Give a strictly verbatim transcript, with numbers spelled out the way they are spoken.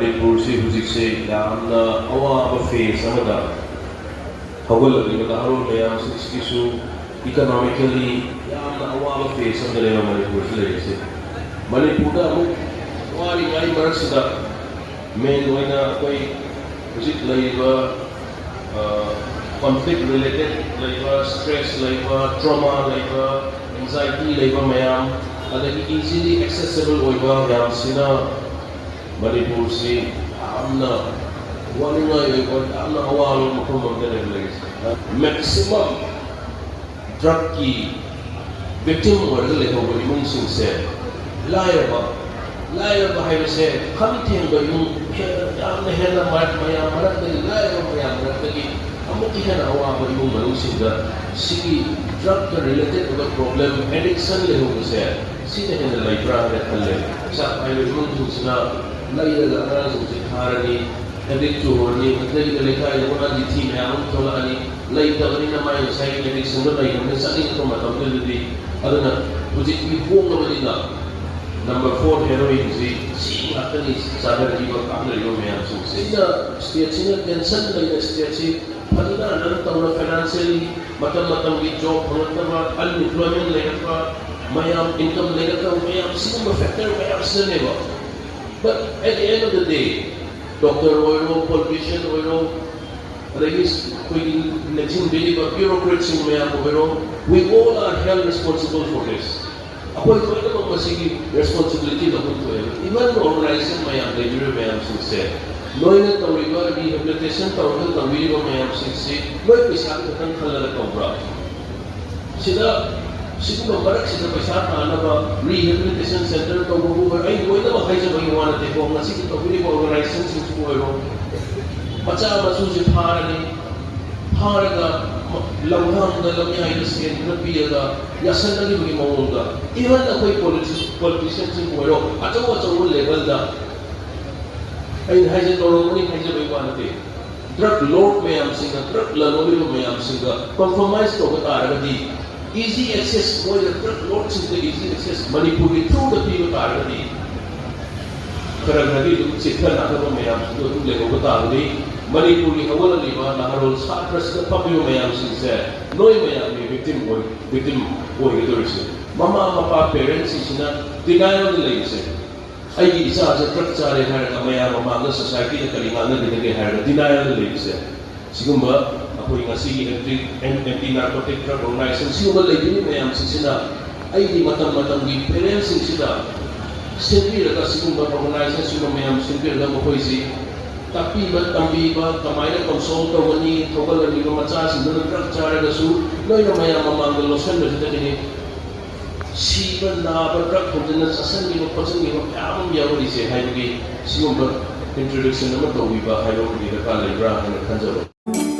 ꯃꯅꯤꯄꯨꯔꯁꯤ ꯍꯧꯖꯤꯛꯁꯦ ꯌꯥꯝꯅ ꯑꯋꯥꯕ ꯐꯦꯁ ꯑꯃꯗ ꯍꯧꯒꯠꯂꯛꯂꯤꯕ ꯅꯍꯥꯔꯣꯜ ꯃꯌꯥꯝꯁꯤꯡꯁꯤꯒꯤꯁꯨ ꯏꯀꯣꯅꯣꯃꯤꯀꯦꯜꯂꯤ ꯌꯥꯝꯅ ꯑꯋꯥꯕ ꯐꯦꯁ ꯑꯃꯗꯅꯦꯕ ꯃꯅꯤꯄꯨꯔꯁꯤ ꯂꯩꯔꯤꯁꯦ꯫ ꯃꯅꯤꯄꯨꯔꯗ ꯑꯃꯨꯛ ꯋꯥꯔꯤꯉꯩ ꯃꯔꯛꯁꯤꯗ ꯃꯦꯟ ꯑꯣꯏꯅ ꯑꯩꯈꯣꯏ ꯍꯧꯖꯤꯛ ꯂꯩꯔꯤꯕ ꯀꯣꯟꯐ꯭ꯂꯤꯛ ꯔꯤꯂꯦꯇꯦꯠ ꯂꯩꯕ, ꯁ꯭ꯇ꯭ꯔꯦꯁ ꯂꯩꯕ, ꯇ꯭ꯔꯣꯃꯥ ꯂꯩꯕ, ꯑꯦꯡꯖꯥꯏꯇꯤ ꯂꯩꯕ ꯃꯌꯥꯝ, ꯑꯗꯒꯤ ꯏꯖꯤꯂꯤ ꯑꯦꯛꯁꯦꯁꯤꯕꯜ ꯑꯣꯏꯕ ꯃꯌꯥꯝꯁꯤꯅ ꯃꯅꯤꯄꯨꯔꯁꯤ ꯌꯥꯝꯅ ꯋꯥꯅꯤꯡꯉꯥꯏ ꯑꯣꯏꯕ, ꯌꯥꯝꯅ ꯑꯋꯥꯕ ꯃꯐꯝ ꯑꯃꯗ ꯂꯩꯔꯤꯁꯦ꯫ ꯃꯦꯛꯁꯤꯃꯝ ꯗ꯭ꯔꯒꯀꯤ ꯚꯤꯛꯇꯤꯝ ꯑꯣꯏꯔꯒ ꯂꯩꯍꯧꯕ ꯏꯃꯨꯡꯁꯤꯡꯁꯦ ꯂꯥꯏꯔꯕ, ꯂꯥꯏꯔꯕ ꯍꯥꯏꯕꯁꯦ ꯈꯝ ꯊꯦꯡꯕ ꯏꯃꯨꯡ, ꯍꯦꯟꯅ, ꯌꯥꯝꯅ ꯍꯦꯟꯅ ꯃ-, ꯃꯌꯥꯝ ꯃꯔꯛꯇꯒꯤ, ꯂꯥꯏꯔꯕ ꯃꯌꯥꯝ ꯃꯔꯛꯇꯒꯤ ꯑꯃꯨꯛꯀ ꯍꯦꯟꯅ ꯑꯋꯥꯕ ꯏꯃꯨꯡ ꯃꯅꯨꯡꯁꯤꯡꯗ ꯁꯤꯒꯤ ꯗ꯭ꯔꯒꯇ ꯔꯤꯂꯦꯇꯦꯠ ꯑꯣꯏꯕ ꯄ꯭ꯔꯣꯕ꯭ꯂꯦꯝ, ꯑꯦꯗꯤꯛꯁꯟ ꯂꯩꯍꯧꯕꯁꯦ ꯁꯤꯅ ꯍꯦꯟꯅ ꯂꯩꯕ꯭ꯔꯥ ꯍꯥꯏꯅ ꯈꯜꯂꯦ꯫ ꯄꯩꯁꯥ ꯄꯥꯏꯕ ꯏꯃꯨꯡꯁꯤꯡꯁꯤꯅ ꯂꯩꯔꯒ ꯑꯉꯥꯡꯁꯤꯡꯁꯤ ꯊꯥꯔꯅꯤ, ꯑꯦꯗꯤꯛ ꯆꯨꯍꯧꯔꯅꯤ, ꯑꯗꯨꯗꯒꯤꯗꯤ ꯂꯩꯀꯥꯏꯗ ꯃꯉꯥꯒꯤ ꯊꯤ ꯃꯌꯥꯝ ꯑꯃ ꯊꯣꯛꯂꯛꯑꯅꯤ꯫ ꯂꯩꯇꯕꯅꯤꯅ ꯃꯥꯏ ꯉꯁꯥꯏꯒꯤ ꯑꯦꯗꯤꯛꯁꯟꯗꯣ ꯂꯩꯅꯕꯅ ꯆꯠꯅꯤꯡꯉꯛꯄ ꯃꯇꯝꯗꯨꯗꯗꯤ꯫ ꯑꯗꯨꯅ ꯍꯧꯖꯤꯛꯇꯤ ꯍꯣꯡꯉꯕꯅꯤꯅ ꯅꯝꯕꯔ ꯐꯣꯔ ꯍꯦꯔꯣꯏꯟꯁꯤ ꯁꯤ ꯉꯥꯛꯇꯅꯤ ꯆꯥꯅꯔꯤꯕ, ꯀꯥꯞꯅꯔꯤꯕ ꯃꯌꯥꯝꯁꯤꯡꯁꯦ꯫ ꯁꯤꯅ ꯁ꯭ꯇꯦꯠꯁꯤꯅ ꯇꯦꯟꯁꯟ ꯂꯩꯅ ꯁ꯭ꯇꯦꯠꯁꯤ ꯐꯖꯅ ꯔꯟ ꯇꯧꯅ, ꯐꯥꯏꯅꯥꯟꯁꯤꯌꯦꯜꯂꯤ ꯃꯇꯝ ꯃꯇꯝꯒꯤ ꯖꯣꯕ ꯐꯪꯂꯛꯇꯕ, ꯑꯟꯏꯝꯄ꯭ꯂꯣꯏꯃꯦꯟ ꯂꯩꯔꯛꯄ, ꯃꯌꯥꯝ ꯏꯟꯀꯝ ꯂꯩꯔꯛꯇꯕ, ꯃꯌꯥꯝ ꯁꯤꯒꯨꯝꯕ ꯐꯦꯛꯇꯔ ꯃꯌꯥꯝꯁꯤꯅꯅꯦꯕ꯫ But at the end of the day, doctor ꯑꯣꯏꯔꯣ, ꯄꯣꯂꯤꯇꯤꯁꯤꯌꯟ ꯑꯣꯏꯔꯣ, ꯑꯗꯒꯤ ꯑꯩꯈꯣꯏꯒꯤ ꯂꯦꯡꯁꯤꯟꯕꯤꯔꯤꯕ ꯕ꯭ꯌꯨꯔꯣꯀ꯭ꯔꯦꯠꯁꯤꯡ ꯃꯌꯥꯝ ꯑꯣꯏꯔꯣ, we all are held responsible for this. ꯑꯩꯈꯣꯏ ꯂꯣꯏꯅꯃꯛ ꯃꯁꯤꯒꯤ ꯔꯦꯁꯄꯣꯟꯁꯤꯕꯤꯂꯤꯇꯤ ꯂꯧꯐꯝ ꯊꯣꯛꯑꯦꯕ꯫ ꯏꯚꯟ ꯑꯣꯔꯒꯅꯥꯏꯖꯦꯁꯟ ꯃꯌꯥꯝ ꯂꯩꯕꯤꯔꯤꯕ ꯃꯌꯥꯝꯁꯤꯡꯁꯦ, ꯅꯣꯏꯅ ꯇꯧꯔꯤꯕ ꯔꯤꯍꯦꯕꯤꯂꯤꯇꯦꯁꯟ ꯇꯧꯔꯒ ꯇꯧꯕꯤꯔꯤꯕ ꯃꯌꯥꯝꯁꯤꯡꯁꯤ ꯅꯣꯏ ꯄꯩꯁꯥ ꯈꯛꯇꯪ ꯈꯜꯂꯒ ꯇꯧꯕ꯭ꯔꯥ? ꯁꯤꯗ, ꯁꯤꯒꯨꯝꯕ ꯃꯔꯛꯁꯤꯗ ꯄꯩꯁꯥ ꯇꯥꯅꯕ ꯔꯤꯍꯦꯕꯤꯂꯤꯇꯦꯁꯟ ꯁꯦꯟꯇꯔ ꯇꯧꯕꯕꯨ ꯑꯣꯏꯔꯣ, ꯑꯩ ꯂꯣꯏꯅꯃꯛ ꯍꯥꯏꯖꯕꯒꯤ ꯋꯥ ꯅꯠꯇꯦꯀꯣ꯫ ꯉꯁꯤꯒꯤ ꯇꯧꯕꯤꯔꯤꯕ ꯑꯣꯔꯒꯅꯥꯏꯖꯦꯁꯟꯁꯤꯡꯁꯤꯕꯨ ꯑꯣꯏꯔꯣ, ꯃꯆꯥ ꯃꯁꯨꯁꯦ ꯐꯥꯔꯅꯤ, ꯐꯥꯔꯒ ꯂꯝꯍꯥꯡꯗ, ꯂꯝꯌꯥꯏꯗ ꯁꯦꯟ ꯈꯔ ꯄꯤꯔꯒ ꯌꯥꯁꯟꯅꯈꯤꯕꯒꯤ ꯃꯑꯣꯡꯗ, ꯏꯚꯟ ꯑꯩꯈꯣꯏ ꯄꯣꯂꯤꯇꯤꯁꯤꯌꯟꯁꯤꯡꯕꯨ ꯑꯣꯏꯔꯣ, ꯑꯆꯧ ꯑꯆꯧꯕ ꯂꯦꯚꯦꯜꯗ, ꯑꯩꯅ ꯍꯥꯏꯖ ꯇꯧꯔꯝꯒꯅꯤ ꯍꯥꯏꯖꯕꯒꯤ ꯋꯥ ꯅꯠꯇꯦ, ꯗ꯭ꯔꯒ ꯂꯣꯔꯗ ꯃꯌꯥꯝꯁꯤꯡꯅ, ꯗ꯭ꯔꯒ ꯂꯂꯣꯟꯂꯤꯕ ꯃꯌꯥꯝꯁꯤꯡꯒ ꯀꯝꯄ꯭ꯔꯣꯃꯥꯏꯁ ꯇꯧꯕ ꯇꯥꯔꯒꯗꯤ, ꯏꯖꯤ ꯑꯦꯛꯁꯦꯁ, ꯃꯣꯏꯗ ꯗ꯭ꯔꯒ ꯂꯣꯔꯗꯁꯤꯡꯗ ꯏꯖꯤ ꯑꯦꯛꯁꯦꯁ ꯃꯅꯤꯄꯨꯔꯒꯤ ꯊ꯭ꯔꯨꯗ ꯄꯤꯕ ꯇꯥꯔꯒꯗꯤ, ꯈꯔ ꯈꯔꯗꯤ ꯑꯗꯨꯝ ꯆꯤꯠꯊ ꯅꯥꯊꯕ ꯃꯌꯥꯝꯁꯤꯡꯗꯣ ꯑꯗꯨꯝ ꯂꯩꯍꯧꯕ ꯇꯥꯕꯅꯤ꯫ ꯃꯅꯤꯄꯨꯔꯒꯤ ꯍꯧꯒꯠꯂꯛꯂꯤꯕ ꯅꯍꯥꯔꯣꯜ ꯁꯥꯇ꯭ꯔꯁꯤꯗ ꯐꯝꯂꯤꯕ ꯃꯌꯥꯝꯁꯤꯡꯁꯦ ꯅꯣꯏ ꯃꯌꯥꯝꯒꯤ ꯚꯤꯛꯇꯤꯝ ꯑꯣꯏ ꯚꯤꯛꯇꯤꯝ ꯑꯣꯏꯒꯗꯧꯔꯤꯁꯦ꯫ ꯃꯃꯥ ꯃꯄꯥ ꯄꯦꯔꯦꯟꯁꯁꯤꯡꯁꯤꯅ ꯗꯤꯅꯥꯏꯜꯗ ꯂꯩꯔꯤꯁꯦ꯫ ꯑꯩꯒꯤ ꯏꯆꯥꯁꯦ ꯗ꯭ꯔꯒ ꯆꯥꯔꯦ ꯍꯥꯏꯔꯒ ꯃꯌꯥꯝ ꯃꯃꯥꯡꯗ ꯁꯣꯁꯥꯏꯇꯤꯗ ꯀꯔꯤ ꯉꯥꯡꯅꯕꯤꯒꯗꯒꯦ ꯍꯥꯏꯔꯒ ꯗꯤꯅꯥꯏꯜꯗ ꯂꯩꯕꯁꯦ꯫ ꯁꯤꯒꯨꯝꯕ ꯑꯩꯈꯣꯏ ꯉꯁꯤꯒꯤ ꯑꯦꯟꯇꯤ ꯑꯦꯟꯇꯤ ꯅꯥꯔꯀꯣꯇꯤꯛ ꯗ꯭ꯔꯒ ꯑꯣꯔꯒꯅꯥꯏꯖꯦꯁꯟ ꯁꯤꯒꯨꯝꯕ ꯂꯩꯕꯤꯔꯤꯕ ꯃꯌꯥꯝꯁꯤꯡꯁꯤꯅ ꯑꯩꯒꯤ ꯃꯇꯝ ꯃꯇꯝꯒꯤ ꯄꯦꯔꯦꯟꯁꯁꯤꯡꯁꯤꯗ ꯁꯦꯝꯕꯤꯔꯒ ꯁꯤꯒꯨꯝꯕ ꯑꯣꯔꯒꯅꯥꯏꯖꯦꯁꯟ ꯁꯤꯒꯨꯝꯕ ꯃꯌꯥꯝ ꯁꯦꯝꯕꯤꯔꯒ ꯃꯈꯣꯏꯁꯤ ꯇꯥꯛꯄꯤꯕ ꯇꯝꯕꯤꯕ ꯀꯃꯥꯏꯅ ꯀꯟꯁꯣꯜ ꯇꯧꯒꯅꯤ, ꯊꯧꯒꯠꯂꯛꯂꯤꯕ ꯃꯆꯥꯁꯤꯡꯗꯨꯅ ꯗ꯭ꯔꯒ ꯆꯥꯔꯒꯁꯨ ꯅꯣꯏꯅ ꯃꯌꯥꯝ ꯃꯃꯥꯡꯗ ꯂꯣꯠꯁꯤꯟꯕꯁꯤꯗꯒꯤꯅꯤ ꯁꯤꯕ ꯅꯥꯕ ꯗ꯭ꯔꯒ ꯍꯦꯟꯖꯤꯟꯅ ꯆꯥꯁꯤꯟꯈꯤꯕ ꯈꯣꯠꯆꯤꯟꯈꯤꯕ ꯃꯌꯥꯝ ꯑꯃ ꯌꯥꯎꯔꯤꯁꯦ ꯍꯥꯏꯕꯒꯤ ꯁꯤꯒꯨꯝꯕ ꯏꯟꯇ꯭ꯔꯣꯗꯛꯁꯟ ꯑꯃ ꯇꯧꯕꯤꯕ ꯍꯥꯏꯕ ꯑꯃꯗꯤ ꯗꯔꯀꯥꯔ ꯂꯩꯕ꯭ꯔꯥ ꯍꯥꯏꯅ ꯈꯟꯖꯕ꯫